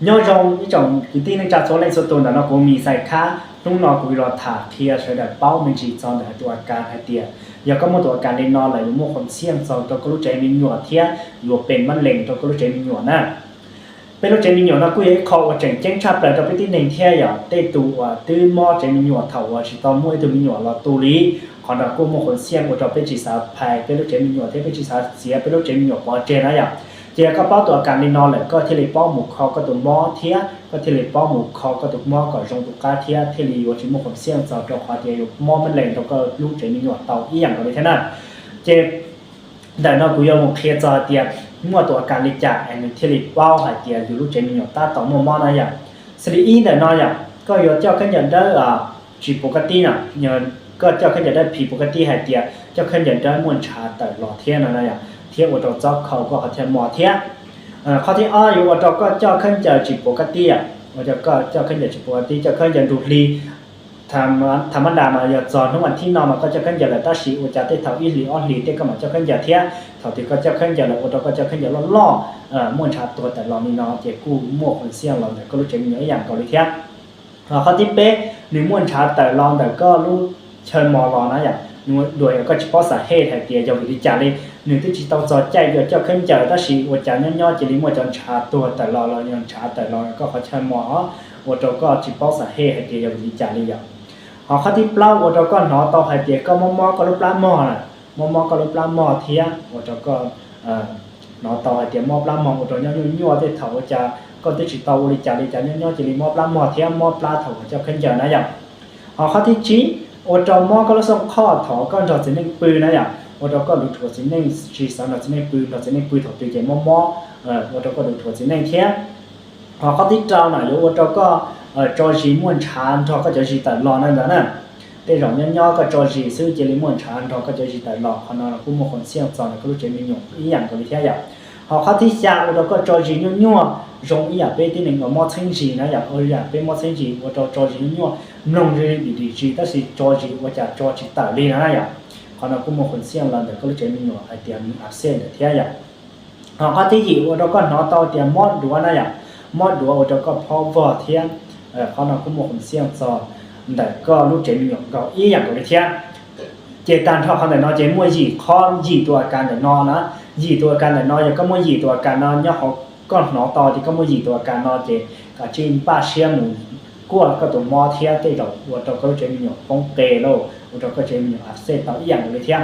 Nyob zoo ib tsoom kwv tij neej tsa txhua leej txhua tus, ntawm no kuv Mis Xais Khab. Hnub no kuv los tham qhia sawv daws paub me ntsis txog ntawm tus a kas hais tias yog koj muaj tus a kas li no lawm yuav muaj qhov xiaj txog rau koj lub tsev me nyuam thiab yuav pem mab lees rau koj lub tsev me nyuam na. Peb lub tsev me nyuam no kuj yog ib qho uas tseem ceeb tshaj plaws rau peb tib neeg thiab yom. Tej tus uas twb mob tsev me nyuam thaum uas tsis tau muaj ib tug me nyuam los tu li, qhov no kuj muaj qhov xiaj ua rau peb tsis xav phais peb lub tsev me nyuam thiab peb tsis xav txiav peb lub tsev me nyuam pov tseg na yom. Ces yog koj paub tus a kas li no lawm, koj thiaj li paub mus kho koj tus mob thiab koj thiaj li paub mus kho koj tus mob kom zoo tus qab thiab thiaj li yuav tsis muaj qhov xiaj txog rau qhov tias yuav mob mab lees rau koj lub tsev me nyuam tau ib yam nkaus li thiab na. Ces ntawm no kuv yuav mus qhia txog hais tias muaj tus a kas li cas es nws thiaj li paub hais tias yus lub tsev me nyuam tab tom muaj mob na yom. Xws li ib ntawm no yom, koj yuav coj khaub ncaws dawb tsis pus kab tib na, koj coj khaub ncaws dawb phis pus kab tib hais tias coj khaub ncaws dawb muaj ntshav tawm los thiab no na yom, thiab ua rau txob khau koj qhov thiaj mos thiab. Qhov thib ob yuav ua rau koj coj khaub ncaws tsis pus kab tib, ua rau koj coj khaub ncaws tsis pus kab tib, coj khaub ncaws nrug hli. Tham mab das mas yog txog hnub vas thib no mas koj coj khaub ncaws lawm, tab sis ua cas tej thaum ib hlis ob hlis tej koj mam coj khaub ncaws thiab. Thaum twg koj coj khaub ncaws lawm ua rau koj coj khaub ncaws loj loj muaj ntshav tuag tawm los li no ces kuj muaj qhov xiaj los ntawm koj lub tsev me nyuam ib yam nkaus li thiab. Qhov thib peb, nws muaj ntshav tawm los ntawm koj lub chaw mos los na yom, nws dua yog koj tsis paub xav hej hais tias yog vim li cas li, nws twb tsis tau txog caij yuav coj khaub ncaws tab sis ua cas nyob nyob cia li muaj cov ntshav tuag tawm los los yog ntshav tawm los koj qhov chaw mos, ua rau koj tsis paub xav hej hais tias yog vim li cas li yom. Ho qhov thib plaub ua rau koj hnov tau hais tias koj mob mob koj lub plab mog na, mob mob koj lub plab mog thiab ua rau koj hnov tau hais tias mob plab mog ua rau nyob nyuaj nyuaj tej thaum ua cas koj twb tsis tau ua li cas li cas nyob nyob cia li mob plab mog thiab mob plab thaum uas coj khaub ncaws na yom. Ho qhov thib tsib, ua rau mob koj lub xoo qhoj thaum koj nrog txiv neej pw na yom, ua rau koj lus rhuav txiv neej tsis xav nrog txiv neej pw, nrog txiv neej pw thaum twg ces mob mob, ua rau koj lus rhuav txiv neej thiab. Ho qhov thib rau na yuav ua rau koj tso zis muaj ntshav nrog koj cov zis tawm los na ntawd na. Tej zaum nyob nyob koj tso zis xwb cia li muaj ntshav nrog koj cov zis tawm los, qhov no kuj muaj qhov xiaj txog ntawm koj lub tsev me nyuam ib yam nkaus li thiab yom. Ho qhov thib xya ua rau koj tso zis nyuaj nyuaj zoo ib yam peb tib neeg uas mob txheeb zis na yom, ib yam peb mob txheeb zis ua rau tso zis nyuaj nyuaj, mloog li dim dim zis tab sis tso zis ua cas tso tsis tawm li na yom. Qhov no kuj muaj qhov xiaj los ntawm koj lub tsev me nyuam hais tias nws a xej ntawm thiab yom. Ho qhov thib yim ua rau koj hnov tau tias mob duav na yom, mob duav ua rau koj phob vog thiab. Qhov no kuj muaj qhov xiaj txog ntawm koj lub tsev me nyuam nkaus ib yam nkaus li thiab. Ces tag nrho qhov ntawm no ces muaj yim qhov yim tus a kas ntawm no na. Yim tus a kas ntawm no yog koj muaj yim tus a kas no nyob hauv, koj hnov tau tias koj muaj yim tus a kas no ces kav tsij npaj siab mus kuaj koj tus mob thiab tej zaum ua rau koj lub tsev me nyuam poob qe lauj, ua rau koj tsev me nyuam a xej tau ib yam nkaus li thiab.